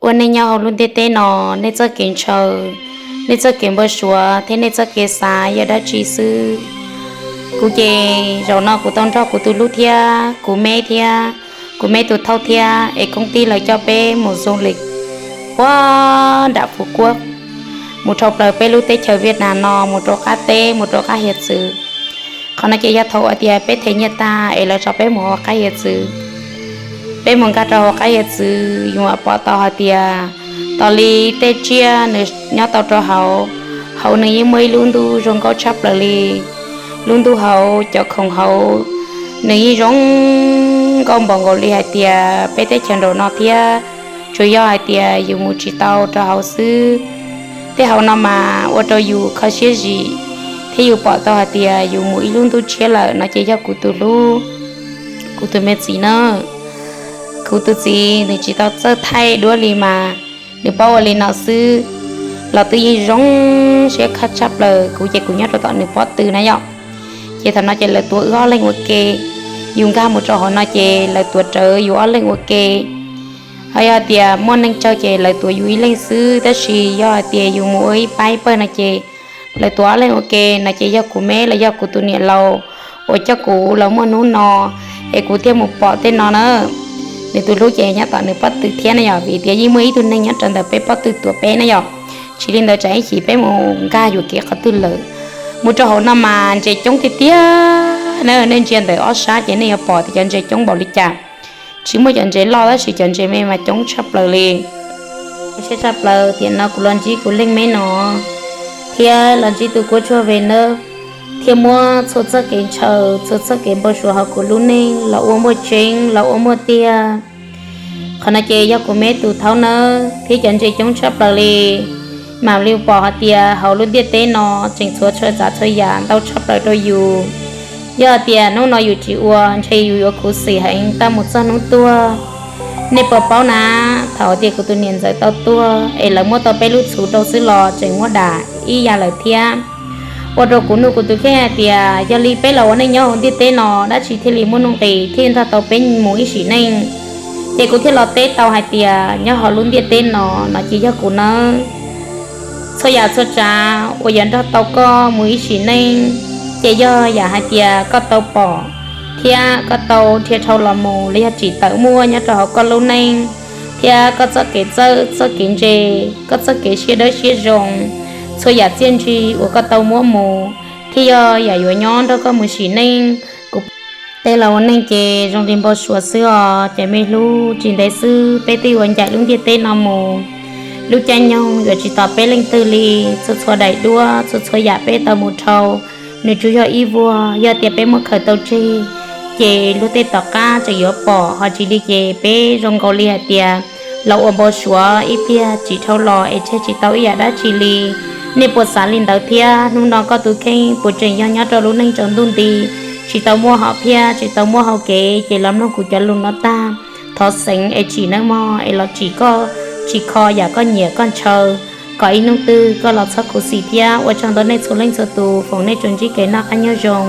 Ua neej nyob hauv lub ntiaj teb no, nej txoj kev ntshaw, nej txoj kev npau suav thiab nej txoj kev xav yog dab tsi xwb? Kuv ces zaum no kuv tau nrog kuv tus hlub thiab kuv me thiab kuv me tus thauj thiab es koom tij lawv coj peb mus zoo li puag nram Fuv Kuab, mus rau plaws peb lub teb chaws Viaj Nam no mus rau qab teb, mus rau qab hiav txwv. Qhov no ces yog thaum uas tias peb them nyiaj tag es lawv tso peb mus hauv qab hiav txwv. Peb mus nkag rau hauv qab hiav txwv yus mam pom tau hais tias tos li tej tsiaj nws nyob tau rau hauv, hauv nws yeej muaj ib lub ntuj zoo nkauj tshaj plaws li. Lub ntuj hauv cov khoom hauv nws yeej zoo nkauj npaum nkaus li hais tias peb teb chaws nraum no thiab, tsuas yog hais tias yus mus tsis tau rau hauv xwb. Tej hauv no mas ua rau yus kho siab zim thiab yus pom tau hais tias yus mus ib lub ntuj tshiab lawm no ces yog kuv tus hlub, kuv tus me txiv na. Kuv tus txiv nws tsis tau txawj thaij duab li mas nws paub ua li no xwb los twb yeej zoo siab khaj tshaj plaws. Kuv ces kuv nyob rau tom nws pob tw na yom. Ces thaum no ces lawv tuav wb ob leeg ua ke, yus nkag mus rau hauv no ces lawv tuav rawv yus ob leeg ua ke. Ho yog tias muaj neeg tsawg ces lawv tuav yus ib leeg xwb, tab sis yog hais tias yus mus ua ib pab ib pawg no ces lawv tuav ob leeg ua ke no ces yog kuv me los yog kuv tus niam laus uas coj kuv los muaj hnub no es kuv thiaj mus pom tej no na. Nws tus hlub ces nyob tom nws pob tw thiab na yom, vim tias yeej muaj ib tug neeg nyob rau ntawm peb pob tw tuav peb na yom. Tsis li ntawd tsam ib chim peb mus nkag yuam kev qhov twg lawm. Mus rau hauv no mas ntses coob tiag tiag na, nej ntsia ntawm ob sab ces nej yuav pom tias cov ntses coob npaum li cas. Tsis muaj cov ntses loj tab sis cov ntses me mas coob tshaj plaws li. Siab tshaj plaws tiam no kuv los ntsib kuv leej me no thiab los ntsib tus kuab tsuag Venus, thiaj muab txhua txoj kev ntshaw, txhua txoj kev npau suav hauv kuv lub neej los ua muaj tseeb, los ua muaj tiag. Qhov no ces yog kuv me tus thaub nawb, thiab cov ntses coob tshaj plaws li. Mam li pom hais tias hauv lub ntiaj teb no tseem txhua txhua tsav txhua yam ntau tshaj plaws rau yus. Yog tias hnub no yus tsis ua ntshe yus yuav khuv xim heev tag mus txog hnub tuag. Nej puas paub na, thaum tias kuv tus niam ntxawm tau tuag es lawv muab tau peb lub txhuv rau xwb los tseem muab dam ib yam lawm thiab. Ua rau kuv nug kuv tus kheej hais tias yog li peb los ua neej nyob hauv ntiaj teb no dab tsi thiaj li muaj nuj nqis thiaj nrog tau peb mus ib sim neej. Ces kuv thiaj los teb tau hais tias nyob hauv lub ntiaj teb no, no ces yog kuv nawb. Txhua yam txhua tsav uas yuav nrog tau koj mus ib sim neej, ces yog yam hais tias koj tau pom thiab koj tau nrhiav dhau los mus los yog tsim tawm muaj nyob rau hauv koj lub neej, thiab koj txoj kev txawj txoj kev ntse, koj txoj kev siab dawb siab zoo, txhua yam txiaj ntsig uas koj tau muab mus, thiaj yog yam yuav nyob nrog koj mus sim neej. Kuv tej los ua neej ces zoo li npau suav xwb os cov me hlub, tsis ntev xwb peb twb yuav ncaim lub ntiaj teb no mus. Lub caij nyoog yuav tsis tos peb leej twg li, txhua txhua daim duab, txhua txhua yam peb tau mus dhau, nws tsuas yog ib vuag, yog tias peb muab khaws tau tseg, ces luag tej tom qab tseem yuav pom, ho tsis li ces peb zoo nkaus li hais tias los ua npau suav ib pliag tsis dhau los es tseg tsis tau ib yam dab tsi li. Nej puas xav li ntawd thiab? Hnub no koj tus kheej puas tseem yog nyob rau lub neej tsaus ntuj nti, tsis tau muaj hom phiaj, tsis tau muaj hau kev, ces los mloog kuv cov lus no tag, thov xeev es tsim nawb mog, es los tsim koj, tsis kho yam koj nyiam koj ntshaw, kom ib hnub twg koj los txhob khuv xim thiab. Ua tsaug ntau nej txhua leej txhua tus, foom nej tsuas ntsib kev noj qab nyob zoo.